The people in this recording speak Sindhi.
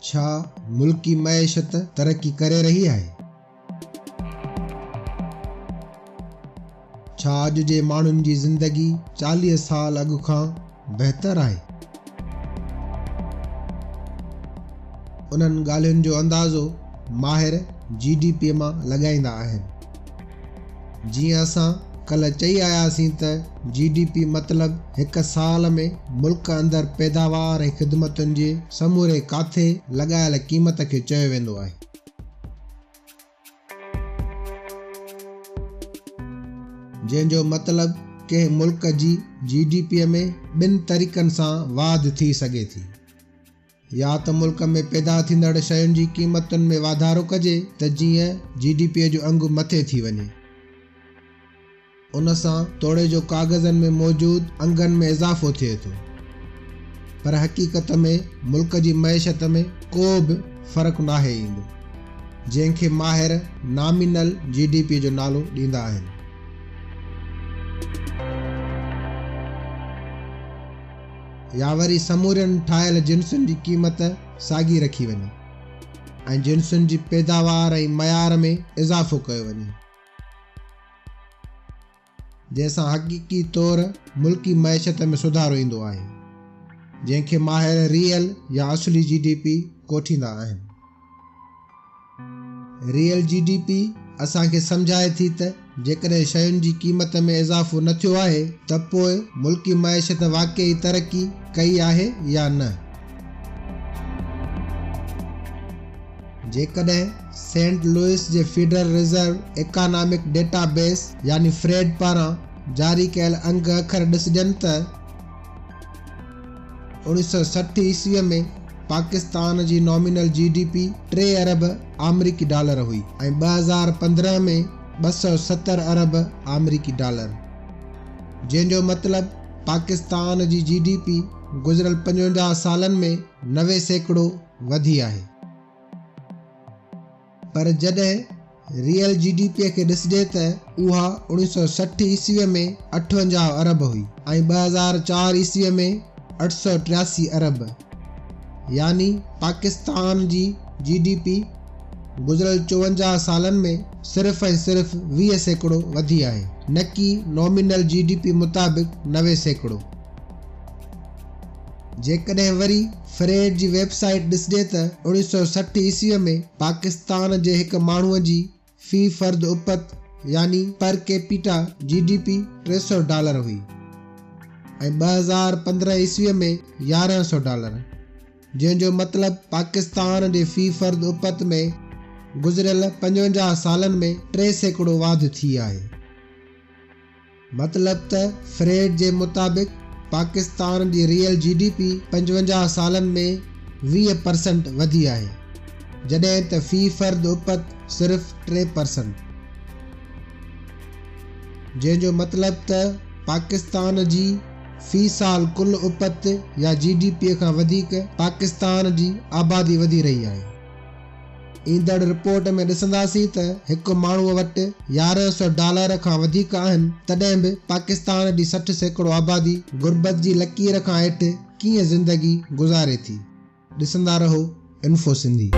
ڇا ملڪي معيشت ترقي ڪري رهي آهي؟ ڇا اڄ جي ماڻهن جي زندگي 40 سال اڳ کان بهتر آهي؟ انهن ڳالهين جو اندازو ماهر جي ڊي پي مان لڳائيندا آهن. جيئن اسان ڪلهه چئي آياسين ته جي ڊي پي مطلب هڪ سال ۾ ملڪ اندر پيداوار ۽ خدمتن جي سموري ڪاٿي لڳايل قيمت کي چيو ويندو آهي. جنهن جو مطلب ڪنهن ملڪ جي جي ڊي پي ۾ ٻن طريقن سان واڌ ٿي سگهي ٿي. يا ته ملڪ ۾ پيدا ٿيندڙ شين جي قيمتن ۾ واڌارو ڪجي ته جيئن جي ڊي پي جو انگ مٿي ٿي وڃي. ان سان توڙي جو ڪاغذن ۾ موجود انگن ۾ اضافو ٿئي ٿو پر حقيقت ۾ ملڪ جي معيشت ۾ ڪو به فرق ناهي ايندو جنهن کي ماهر نامينل جي ڊي پي جو نالو ڏيندا آهن. يا وري سمورين ٺاهيل جنسن جي قيمت ساڳي رکي وڃي ۽ جنسن جي پيداوار ۽ معيار ۾ اضافو ڪيو وڃي، جنهن سان حقيقي طور ملڪي معيشت ۾ سڌارو ايندو آهي، جنهن کي ماهر ريئل يا اصلي جي ڊي پي ڪوٺيندا آهن. ريئل جي ڊي پي اسان کي سمجهائي ٿي ته جيڪڏهن شين جي قيمت ۾ اضافو نه ٿيو آهي ته پوء ملڪي معيشت واقعي ترقي ڪئي آهي يا نه. جيڪڏهن سينٽ لوئس جي federal reserve economic data base يعني فريڊ پاران جاري ڪيل انگ اکر ڏسجن ته 1960 عيسويء ۾ پاڪستان جي نامينل جي ڊي پي 3 ارب آمريڪي ڊالر هئي ۽ 2015 ۾ 270 ارب آمريڪي ڊالر، جنهن جو مطلب پاڪستان جي جي ڊي پي گذريل 55 سالن ۾ 90% وڌي آهي. پر جڏهن ريئل جي ڊي پي کي ڏسجي ته اها 1960 عيسويء ۾ 58 ارب هئي ۽ 2004 عيسويء ۾ 883 ارب يعني پاڪستان جي جي ڊي پي گذريل 54 سالن ۾ صرف ۽ صرف 20% وڌي آهي نه ڪي نومينل جي ڊي پي مطابق 90%. جيڪڏهن وري فريڊ جي ويب سائيٽ ڏسجي ته 1960 عيسويء ۾ پاڪستان جي هڪ ماڻهوء جي في فرد اپت يعني per capita G D P 300 dollar هئي ۽ 2015 عيسويء ۾ 1100 ڊالر جنهن جو مطلب پاڪستان جي في فرد اپت ۾ گذريل 55 سالن ۾ 3% واڌ ٿي آهي. مطلب ته فريڊ جي مطابق پاڪستان جي ريئل جي ڊي پي 55 سالن ۾ 20 پرسنٽ وڌي آهي، جڏهن ته في فرد اپت صرف 3 پرسنٽ. جنهن جو مطلب ته پاڪستان جي في سال ڪل اپت يا جي ڊي پي کان وڌيڪ پاڪستان جي آبادي وڌي رهي آهي. ايندڙ رپورٽ ۾ ڏسنداسين ته هڪ ماڻهوء وٽ 1100 ڊالر کان وڌيڪ آهن تڏهن به پاڪستان جي 60% آبادي غربت جي لڪير کان هيٺ ڪيئن زندگي گذاري ٿي؟ ڏسندا رهو انفو سنڌي.